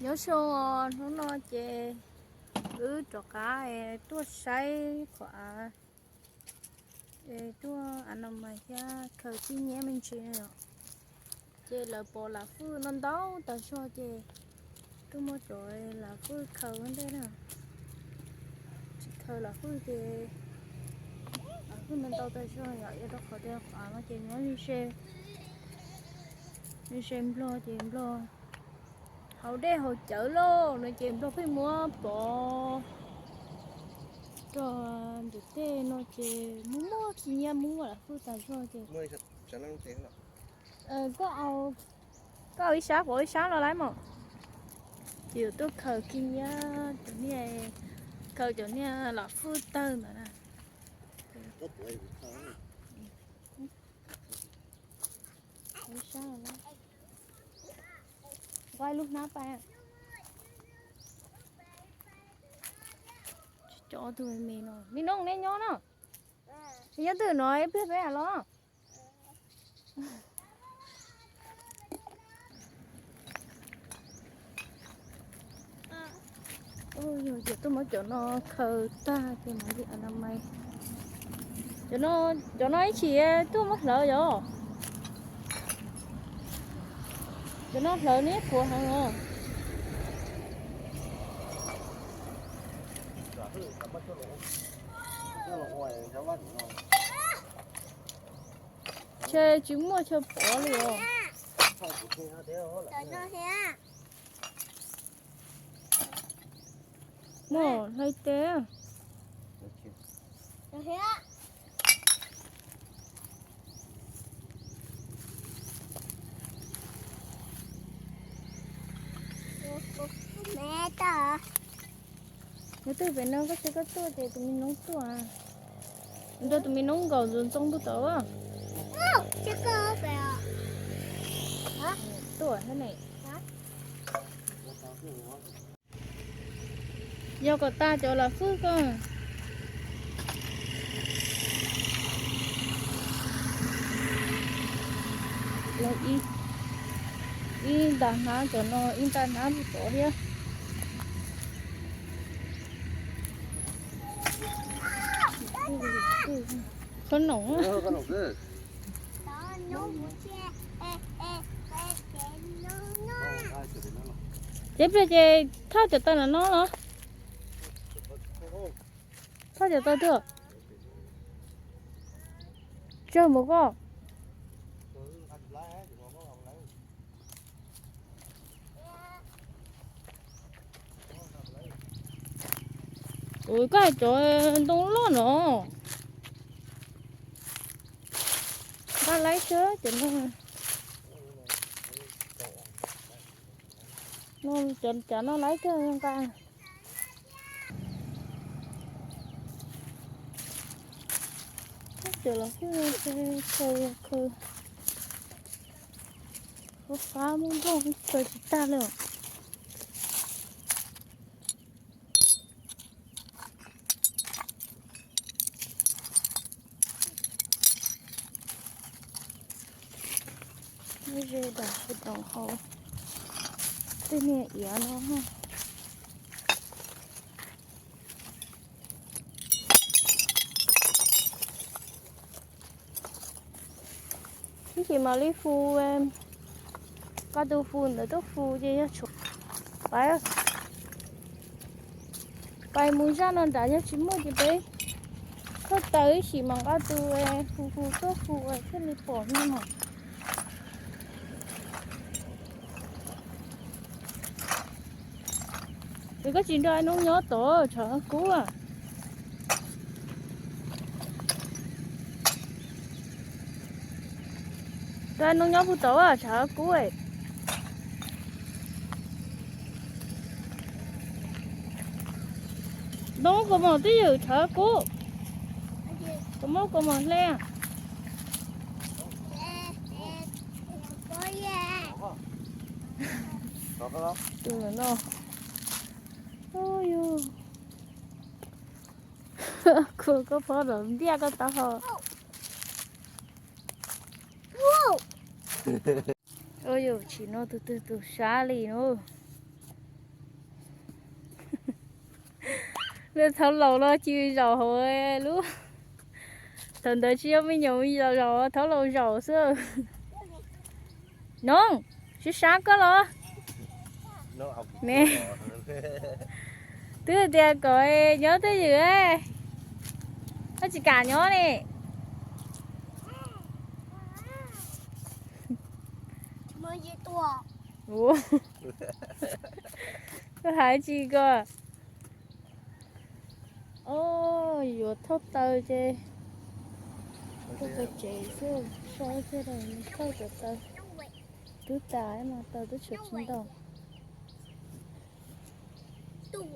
Nyob zoo os, hnub no ces wb rov qab tuaj saib qhov av, tuaj a no mas thiab khaws tib nyiab me ntsis no. Ces lawv pom lam fwj no ntau tag zog ces tuaj muab cov lam fwj khaws ua ntej na. Tsis khaws lam fwj ces lam fwj no ntau tag zog yom, rau qhov tias qhov av no ces nyob ze, ze nplog ces nplog haus dej haus cawv lauj no ces nplog pheej muab pov rau nram tej no ces muaj muaj khi nyiab muab lam fwj tag zog ces. Koj, koj ib sab kuv ib sab los lawm mog. Ces yuav tuaj khaws khi nyiab cov niag, khaws cov niag lam fwj tawg ntawd na. Nqa ib lub hnab pais. Cov tug me me no, me noog nej nyob no. Nyob twg no ib pliag peb los. Yog ces tuaj muab cov no khaws tag ces mam li a na mai. Cov no ib chim tuaj muab hlawv yom. Cov no hlawv neb qhuav heev os. Ntshe tsis muaj chaw pov li os. Muaj hlais tes. Nyob twg pem no koj tsis, koj tuaj ces tus me noob tuaj. Nrog tus me noob nkaum ntxoov ntxoo puag tod. Tuaj thiab ne. Yog kom tag cov lam fwj koj. Ib nta hnab cov no, ib nta hnab puag tod thiab. Qhob noom. Ces pliag ces thauj cov taw no no los. Thauj cov taw tuaj. Tsawg mus koj. Ua koj hais cov ntoo loj no. Nqa laib xwb cov no. Cov no laib kawg nqa. Cov los khaws, khaws, khaws fab muab nplooj khaws tsis tag li. Ze dam kuv tom hauv tej niag iav no. Ib chim mam li fu, nqa tus fu ntawd tuaj fu ces yog tshuav pais, pais mus zaj no nrad, yog tsis muaj ces peb thauj taws ib chim mam nqa tus fu fu tuaj fu thiaj li pom no. Es koj tsis nrog noob nyob tod tshav kub. Nrog noob nyob puag tod tshav kub. Noob kos mom twj ywm tshav kub. Kos mom kos mom hle. Tus no. Koj phob los ntiaj koj taub hau. Ua yus tsim no tus twg tus sab li no. Thaub laus no cia li zaum hauv lub, thaum ntawd tsis yog me nyuam zaum, thaub laus zaum xwb. Noog, sib sab koj los ne. Twb tias kom nyob twj ywm, koj tsis kam nyob ne. Koj hais tsis koj. Os, yuav thauj taws ces tuaj pem tsev xwb, so thiaj li thauj cov taws. Twb tas mas taws twb tshuav tsis ntau. Txog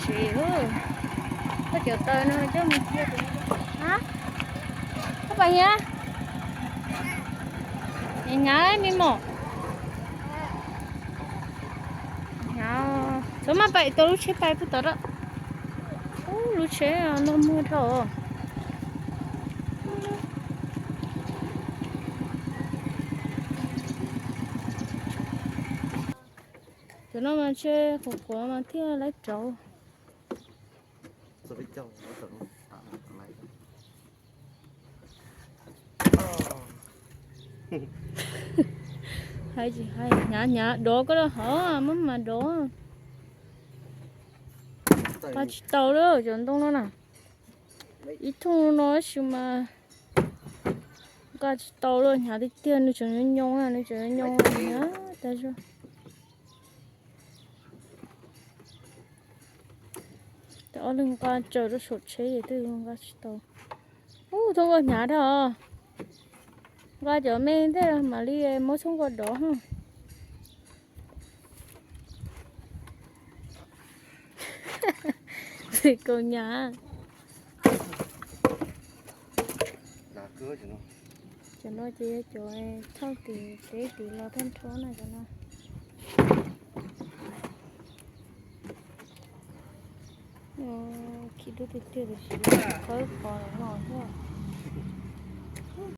tsev lawm. Koj cov taws no coj mus cia. Koj pais hnyav? Hnyav me mom. Hnyav, txhob maj pais tau lub tsheb pais puag tod lawm. Ub, lub tsheb no muag dhau. Cov no mas ntshe qhuav qhuav mas thiaj laib rauv. Hais tsis hais, hnyav hnyav dov koj lub hov, muab mas dov. Nqa tsis tau lawm cov ntoo no na. Ib thooj no tab sis mas nqa tsis tau lawm, hnyav tiag tiag, nws tseem nyoos nyoos na, nws tseem nyoos nyoos hnyav tas zog. Ob leeg nqa tsaws rau saum tsheb es twb nqa tsis tau. Ub, txhob nqa hnyav dhau. Nqa cov me ntej mam li muab txhob nqa dov. Tes kaus nyas. Cov no ces yog cov thauj tim teb tim los thauj nrho na cov no. Khi dub tiag tiag tiam sis khawb qhov no thiab.